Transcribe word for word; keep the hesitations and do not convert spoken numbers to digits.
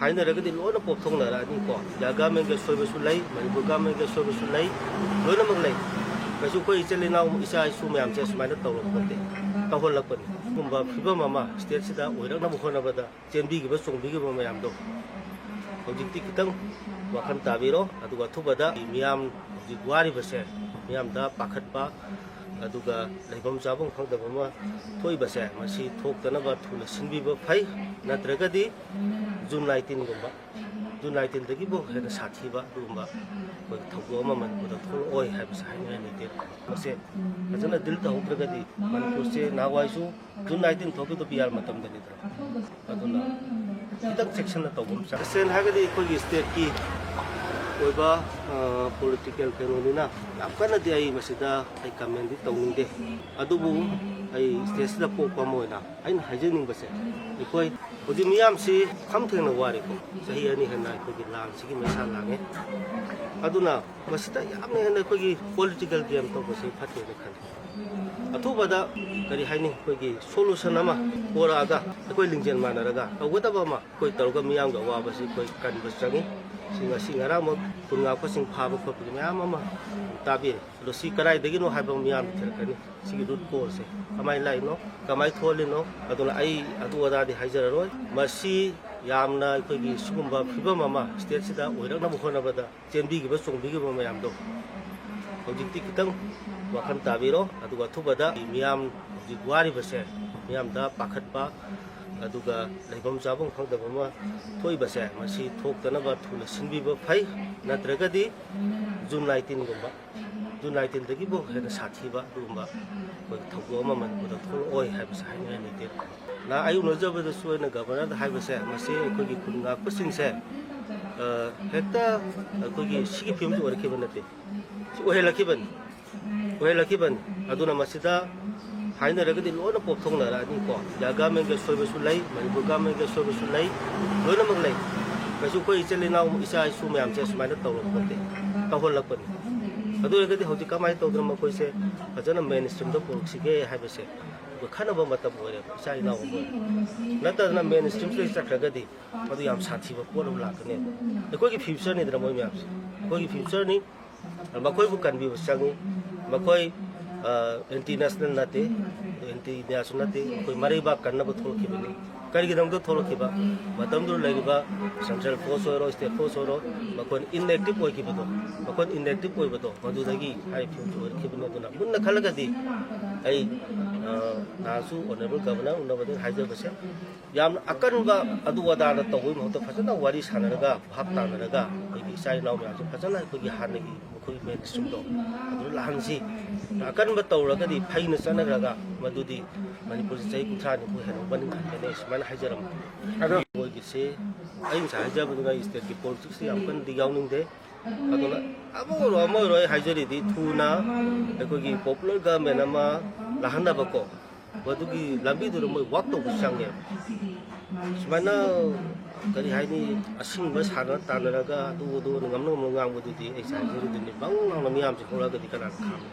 ꯍꯥꯏꯅꯔꯒꯗꯤ ꯂꯣꯏꯅ ꯄꯣꯞꯊꯣꯛꯅꯔꯛꯑꯅꯤꯀꯣ꯫ ꯏꯟꯗꯤꯌꯥ ꯒꯃꯦꯟꯒꯤ ꯑꯁꯣꯏꯕꯁꯨ ꯂꯩ, ꯃꯅꯤꯄꯨꯔ ꯒꯃꯦꯟꯒꯤ ꯑꯁꯣꯏꯕꯁꯨ ꯂꯩ, ꯂꯣꯏꯅꯃꯛ ꯂꯩ꯫ ꯀꯩꯁꯨ ꯑꯩꯈꯣꯏ ꯏꯆꯤꯜ ꯏꯅꯥꯎ, ꯏꯆꯥ ꯏꯁꯨ ꯃꯌꯥꯝꯁꯦ ꯑꯁꯨꯃꯥꯏꯅ ꯇꯧꯔꯛꯄ ꯅꯠꯇꯦ, ꯇꯧꯍꯜꯂꯛꯄꯅꯤ꯫ ꯁꯤꯒꯨꯝꯕ ꯐꯤꯕꯝ ꯑꯃ ꯁ꯭ꯇꯦꯠꯁꯤꯗ ꯑꯣꯏꯔꯛꯅꯕ ꯍꯣꯠꯅꯕꯗ ꯆꯦꯟꯕꯤꯈꯤꯕ ꯆꯣꯡꯕꯤꯈꯤꯕ ꯃꯌꯥꯝꯗꯣ ꯍꯧꯖꯤꯛꯇꯤ ꯈꯤꯇꯪ ꯋꯥꯈꯜ ꯇꯥꯕꯤꯔꯣ꯫ ꯑꯗꯨꯒ ꯑꯊꯨꯕꯗ ꯃꯤꯌꯥꯝ ꯍꯧꯖꯤꯛ ꯋꯥꯔꯤꯕꯁꯦ, ꯃꯤꯌꯥꯝꯗ ꯄꯥꯈꯠꯄ, ꯑꯗꯨꯒ ꯂꯩꯐꯝ ꯆꯥꯐꯝ ꯈꯪꯗꯕ ꯑꯃ ꯊꯣꯛꯏꯕꯁꯦ, ꯃꯁꯤ ꯊꯣꯛꯇꯅꯕ ꯊꯨꯅ ꯁꯤꯟꯕꯤꯕ ꯐꯩ꯫ ꯅꯠꯇ꯭ꯔꯒꯗꯤ ꯖꯨꯟ ꯅꯥꯏꯟꯇꯤꯟꯒꯨꯝꯕ, ꯖꯨꯟ ꯅꯥꯏꯟꯇꯤꯟꯗꯒꯤꯕꯨ ꯍꯦꯟꯅ ꯁꯥꯊꯤꯕ ꯑꯗꯨꯒꯨꯝꯕ ꯑꯩꯈꯣꯏꯒꯤ ꯊꯧꯗꯣꯛ ꯑꯃ ꯃꯅꯤꯄꯨꯔꯗ ꯊꯣꯛꯂꯛꯑꯣꯏ ꯍꯥꯏꯕꯁꯦ ꯍꯥꯏꯅꯤꯡꯉꯥꯏ ꯂꯩꯇꯦ꯫ ꯃꯁꯦ ꯐꯖꯅ ꯗꯤꯜ ꯇꯧꯍꯧꯗ꯭ꯔꯒꯗꯤ ꯃꯅꯤꯄꯨꯔꯁꯦ ꯅꯍꯥꯟꯋꯥꯏꯁꯨ ꯖꯨꯟ ꯅꯥꯏꯟꯇꯤꯟ ꯊꯣꯛꯈꯤꯕꯗꯣ ꯕꯤ ꯑꯥꯔ ꯃꯇꯝꯗꯅꯤꯗꯅ꯫ ꯑꯗꯨꯅ ꯈꯤꯇꯪ ꯆꯦꯛꯁꯤꯟꯅ ꯇꯧꯕ ꯑꯃ ꯆꯪꯉꯤ꯫ ꯇꯁꯦꯡꯅ ꯍꯥꯏꯔꯒꯗꯤ ꯑꯩꯈꯣꯏꯒꯤ ꯁ꯭ꯇꯦꯠꯀꯤ ꯑꯣꯏꯕ, ꯑ, ꯄꯣꯂꯤꯇꯤꯀꯦꯜ ꯀꯩꯅꯣꯅꯤꯅ ꯌꯥꯝ ꯀꯟꯅꯗꯤ ꯑꯩ ꯃꯁꯤꯗ ꯑꯩ ꯀꯃꯦꯟꯗꯤ ꯇꯧꯅꯤꯡꯗꯦ꯫ ꯑꯗꯨꯕꯨ ꯑꯩ ꯁ꯭ꯇꯦꯠꯁꯤꯗ ꯄꯣꯛꯄ ꯑꯃ ꯑꯣꯏꯅ ꯑꯩꯅ ꯍꯥꯏꯖꯅꯤꯡꯕꯁꯦ, ꯑꯩꯈꯣꯏ ꯍꯧꯖꯤꯛ ꯃꯤꯌꯥꯝꯁꯤ ꯈꯝ ꯊꯦꯡꯅ ꯋꯥꯔꯦꯀꯣ꯫ ꯆꯍꯤ ꯑꯅꯤ ꯍꯦꯟꯅ ꯑꯩꯈꯣꯏꯒꯤ ꯂꯥꯟꯁꯤꯒꯤ ꯃꯩꯁꯥ ꯂꯥꯡꯉꯦ꯫ ꯑꯗꯨꯅ ꯃꯁꯤꯗ ꯌꯥꯝꯅ ꯍꯦꯟꯅ ꯑꯩꯈꯣꯏꯒꯤ ꯄꯣꯂꯤꯇꯤꯀꯦꯜ ꯒꯦꯝ ꯇꯧꯕꯁꯤ ꯐꯠꯇꯦꯅ ꯈꯜꯂꯤ꯫ ꯑꯊꯨꯕꯗ ꯀꯔꯤ ꯍꯥꯏꯅꯤ, ꯑꯩꯈꯣꯏꯒꯤ ꯁꯣꯂꯨꯁꯟ ꯑꯃ ꯄꯣꯔꯛꯑꯒ ꯑꯩꯈꯣꯏ ꯂꯤꯡꯖꯦꯜ ꯃꯥꯟꯅꯔꯒ ꯇꯧꯒꯗꯕ ꯑꯃ ꯑꯩꯈꯣꯏ ꯇꯧꯔꯒ ꯃꯤꯌꯥꯝꯒꯤ ꯑꯋꯥꯕꯁꯤ ꯑꯩꯈꯣꯏ ꯀꯟꯕ ꯆꯪꯉꯤ꯫ ꯁꯤ ꯉꯁꯤ ꯉꯔꯥꯡꯃꯛ ꯈꯨꯟ ꯉꯥꯛꯄꯁꯤꯡ ꯐꯥꯕ ꯈꯣꯠꯄꯒꯤ ꯃꯌꯥꯝ ꯑꯃ ꯇꯥꯕꯤꯔꯦ꯫ ꯑꯗꯣ ꯁꯤ ꯀꯗꯥꯏꯗꯒꯤꯅꯣ ꯍꯥꯏꯕ ꯃꯤꯌꯥꯝꯅ ꯊꯤꯔꯛꯀꯅꯤ꯫ ꯁꯤꯒꯤ ꯔꯨꯠ ꯀꯣꯖꯁꯦ ꯀꯃꯥꯏꯅ ꯂꯥꯛꯏꯅꯣ, ꯀꯃꯥꯏꯅ ꯊꯣꯛꯍꯜꯂꯤꯅꯣ, ꯑꯗꯨꯅ ꯑꯩ ꯑꯗꯨ ꯑꯗꯥꯗꯤ ꯍꯥꯏꯖꯔꯔꯣꯏ꯫ ꯃꯁꯤ ꯌꯥꯝꯅ ꯑꯩꯈꯣꯏꯒꯤ ꯁꯤꯒꯨꯝꯕ ꯐꯤꯕꯝ ꯑꯃ ꯁ꯭ꯇꯦꯠꯁꯤꯗ ꯑꯣꯏꯔꯛꯅꯕ ꯍꯣꯠꯅꯕꯗ ꯆꯦꯟꯕꯤꯈꯤꯕ ꯆꯣꯡꯕꯤꯈꯤꯕ ꯃꯌꯥꯝꯗꯣ ꯍꯧꯖꯤꯛꯇꯤ ꯈꯤꯇꯪ ꯋꯥꯈꯜ ꯇꯥꯕꯤꯔꯣ꯫ ꯑꯗꯨꯒ ꯑꯊꯨꯕꯗ ꯃꯤꯌꯥꯝ ꯍꯧꯖꯤꯛ ꯋꯥꯔꯤꯕꯁꯦ, ꯃꯤꯌꯥꯝꯗ ꯄꯥꯈꯠꯄ, ꯑꯗꯨꯒ ꯂꯩꯐꯝ ꯆꯥꯐꯝ ꯈꯪꯗꯕ ꯑꯃ ꯊꯣꯛꯏꯕꯁꯦ, ꯃꯁꯤ ꯊꯣꯛꯇꯅꯕ ꯊꯨꯅ ꯁꯤꯟꯕꯤꯕ ꯐꯩ꯫ ꯅꯠꯇ꯭ꯔꯒꯗꯤ ꯖꯨꯟ ꯅꯥꯏꯟꯇꯤꯟꯒꯨꯝꯕ, ꯖꯨꯟ ꯅꯥꯏꯟꯇꯤꯟꯗꯒꯤꯕꯨ ꯍꯦꯟꯅ ꯁꯥꯊꯤꯕ ꯑꯗꯨꯒꯨꯝꯕ ꯑꯩꯈꯣꯏꯒꯤ ꯊꯧꯗꯣꯛ ꯑꯃ ꯃꯅꯤꯄꯨꯔꯗ ꯊꯣꯛꯂꯛꯑꯣꯏ ꯍꯥꯏꯕꯁꯦ ꯍꯥꯏꯅꯤꯡꯉꯥꯏ ꯂꯩꯇꯦ꯫ ꯅꯍꯥꯟ ꯑꯩ ꯎꯅꯖꯕꯗꯁꯨ ꯑꯩꯅ ꯒꯚꯔꯅꯔꯗ ꯍꯥꯏꯕꯁꯦ, ꯃꯁꯤ ꯑꯩꯈꯣꯏꯒꯤ ꯈꯨꯟ ꯉꯥꯛꯄꯁꯤꯡꯁꯦ, ꯑ, ꯍꯦꯛꯇ ꯑꯩꯈꯣꯏꯒꯤ ꯁꯤꯒꯤ ꯐꯤꯕꯝꯁꯤ ꯑꯣꯏꯔꯛꯈꯤꯕ ꯅꯠꯇꯦ, ꯁꯤ ꯑꯣꯏꯍꯜꯂꯛꯈꯤꯕꯅꯤ, ꯑꯣꯏꯍꯜꯂꯛꯈꯤꯕꯅꯤ꯫ ꯑꯗꯨꯅ ꯃꯁꯤꯗ ꯍꯥꯏꯅꯔꯒꯗꯤ ꯂꯣꯏꯅ ꯄꯣꯞꯊꯣꯛꯅꯔꯛꯑꯅꯤꯀꯣ꯫ ꯏꯟꯗꯤꯌꯥ ꯒꯃꯦꯟꯒꯤ ꯑꯁꯣꯏꯕꯁꯨ ꯂꯩ, ꯃꯅꯤꯄꯨꯔ ꯒꯃꯦꯟꯒꯤ ꯑꯁꯣꯏꯕꯁꯨ ꯂꯩ, ꯂꯣꯏꯅꯃꯛ ꯂꯩ꯫ ꯀꯩꯁꯨ ꯑꯩꯈꯣꯏ ꯏꯆꯤꯜ ꯏꯅꯥꯎ, ꯏꯆꯥ ꯏꯁꯨ ꯃꯌꯥꯝꯁꯦ ꯑꯁꯨꯃꯥꯏꯅ ꯇꯧꯔꯛꯄ ꯅꯠꯇꯦ, ꯇꯧꯍꯜꯂꯛꯄꯅꯤ꯫ ꯑꯗꯨ ꯑꯣꯏꯔꯒꯗꯤ ꯍꯧꯖꯤꯛ ꯀꯃꯥꯏꯅ ꯇꯧꯗꯅ ꯃꯈꯣꯏꯁꯦ ꯐꯖꯅ ꯃꯦꯟ ꯁ꯭ꯇ꯭ꯔꯤꯝꯗ ꯄꯨꯔꯛꯁꯤꯒꯦ ꯍꯥꯏꯕꯁꯦ ꯈꯟꯅꯕ ꯃꯇꯝ ꯑꯣꯏꯔꯦꯕ, ꯏꯆꯥ ꯏꯅꯥꯎ ꯑꯃ ꯑꯣꯏꯔꯦ꯫ ꯅꯠꯇ꯭ꯔꯒꯅ ꯃꯦꯟ ꯁ꯭ꯇ꯭ꯔꯤꯝꯁꯤꯗ ꯆꯠꯈ꯭ꯔꯒꯗꯤ ꯃꯗꯨ ꯌꯥꯝ ꯁꯥꯊꯤꯕ ꯄꯣꯠ ꯑꯃ ꯂꯥꯛꯀꯅꯦꯕ꯫ ꯑꯩꯈꯣꯏꯒꯤ ꯐ꯭ꯌꯨꯆꯔꯅꯤꯗꯅ ꯃꯣꯏ ꯃꯌꯥꯝꯁꯦ, ꯑꯩꯈꯣꯏꯒꯤ ꯐ꯭ꯌꯨꯆꯔꯅꯤ꯫ ꯃꯈꯣꯏꯕꯨ ꯀꯟꯕꯤꯕ ꯆꯪꯉꯤ꯫ ꯃꯈꯣꯏ ꯑꯦꯟꯇꯤ ꯅꯦꯁꯅꯦꯜ ꯅꯠꯇꯦ, ꯑꯦꯟꯇꯤ ꯏꯟꯗꯤꯌꯥꯁꯨ ꯅꯠꯇꯦ꯫ ꯑꯩꯈꯣꯏ ꯃꯔꯩꯕꯥꯛ ꯀꯟꯅꯕ ꯊꯣꯛꯂꯛꯈꯤꯕꯅꯤ꯫ ꯀꯔꯤꯒꯤꯗꯃꯛꯇ ꯊꯣꯛꯂꯛꯈꯤꯕ? ꯃꯇꯝꯗꯨꯗ ꯂꯩꯔꯤꯕ ꯁꯦꯟꯇ꯭ꯔꯦꯜ ꯐꯣꯔꯁ ꯑꯣꯏꯔꯣ, ꯁ꯭ꯇꯦꯠ ꯐꯣꯔꯁ ꯑꯣꯏꯔꯣ, ꯃꯈꯣꯏꯅ ꯏꯟꯑꯦꯛꯇꯤꯚ ꯑꯣꯏꯈꯤꯕꯗꯣ, ꯃꯈꯣꯏꯅ ꯏꯟꯑꯦꯛꯇꯤꯚ ꯑꯣꯏꯕꯗꯣ, ꯃꯗꯨꯗꯒꯤ ꯍꯥꯏꯔꯤꯕ ꯐꯤꯕꯝꯁꯤ ꯑꯣꯏꯔꯛꯈꯤꯕꯅꯤ꯫ ꯑꯗꯨꯅ ꯃꯨꯟꯅ ꯈꯜꯂꯒꯗꯤ ꯑꯩ, ꯑ, ꯅꯍꯥꯟꯁꯨ ꯑꯣꯅꯔꯦꯕꯜ ꯒꯚꯔꯅꯔ ꯎꯅꯕꯗ ꯍꯥꯏꯖꯕꯁꯦ, ꯌꯥꯝꯅ ꯑꯀꯟꯕ ꯑꯗꯨ ꯑꯗꯥꯅ ꯇꯧꯕꯒꯤ ꯃꯍꯨꯠꯇ ꯐꯖꯅ ꯋꯥꯔꯤ ꯁꯥꯟꯅꯔꯒ, ꯚꯥꯞ ꯇꯥꯅꯔꯒ, ꯑꯩꯈꯣꯏꯒꯤ ꯏꯆꯥ ꯏꯅꯥꯎ ꯃꯌꯥꯝꯁꯦ ꯐꯖꯅ ꯑꯩꯈꯣꯏꯒꯤ ꯍꯥꯟꯅꯒꯤ ꯃꯈꯣꯏꯒꯤ ꯃꯦꯟ ꯁ꯭ꯇ꯭ꯔꯤꯝꯗꯣ ꯑꯗꯨ ꯂꯥꯛꯍꯟꯁꯤ꯫ ꯑꯀꯟꯕ ꯇꯧꯔꯒꯗꯤ, ꯐꯩꯅ ꯆꯠꯅꯈ꯭ꯔꯒ, ꯃꯗꯨꯗꯤ ꯃꯅꯤꯄꯨꯔꯁꯤ ꯆꯍꯤ ꯀꯨꯟꯊ꯭ꯔꯥ ꯅꯤꯐꯨ ꯍꯦꯟꯅ ꯃꯅꯤꯡ ꯍꯟꯒꯅꯤ, ꯁꯨꯃꯥꯏꯅ ꯍꯥꯏꯖꯔꯝꯕ꯫ ꯑꯗꯣ ꯃꯣꯏꯒꯤꯁꯦ ꯑꯩ ꯉꯁꯥꯏ ꯍꯥꯏꯖꯕꯗꯨꯅ ꯁ꯭ꯇꯦꯠꯀꯤ ꯄꯣꯂꯤꯇꯤꯛꯁꯇ ꯌꯥꯝ ꯀꯟꯅꯗꯤ ꯌꯥꯎꯅꯤꯡꯗꯦ꯫ ꯑꯗꯨꯅ ꯑꯃ ꯑꯣꯏꯔꯣ ꯑꯃ ꯑꯣꯏꯔꯣ ꯑꯩ ꯍꯥꯏꯖꯔꯤꯗꯤ, ꯊꯨꯅ ꯑꯩꯈꯣꯏꯒꯤ ꯄꯣꯄꯨꯂꯔ ꯒꯚꯔꯟꯃꯦꯟ ꯑꯃ ꯂꯥꯛꯍꯟꯅꯕꯀꯣ, ꯃꯗꯨꯒꯤ ꯂꯝꯕꯤꯗꯨꯗ ꯃꯣꯏ ꯋꯥꯛ ꯇꯧꯕ ꯆꯪꯉꯦꯕ꯫ ꯁꯨꯃꯥꯏꯅ ꯀꯔꯤ ꯍꯥꯏꯅꯤ, ꯑꯁꯤꯡꯕ ꯁꯥꯟꯅ ꯇꯥꯟꯅꯔꯒ ꯑꯗꯨ ꯑꯗꯨ ꯉꯝꯅ ꯉꯝꯅ ꯉꯥꯡꯕꯗꯨꯗꯤ ꯑꯩ ꯉꯁꯥꯏ ꯍꯥꯏꯖꯔꯤꯗꯨꯅꯤ, ꯕꯪ ꯂꯥꯎꯅ ꯃꯤꯌꯥꯝꯁꯦ ꯍꯧꯔꯛꯑꯒꯗꯤ ꯀꯅꯥꯅ ꯈꯥꯝꯃꯤ?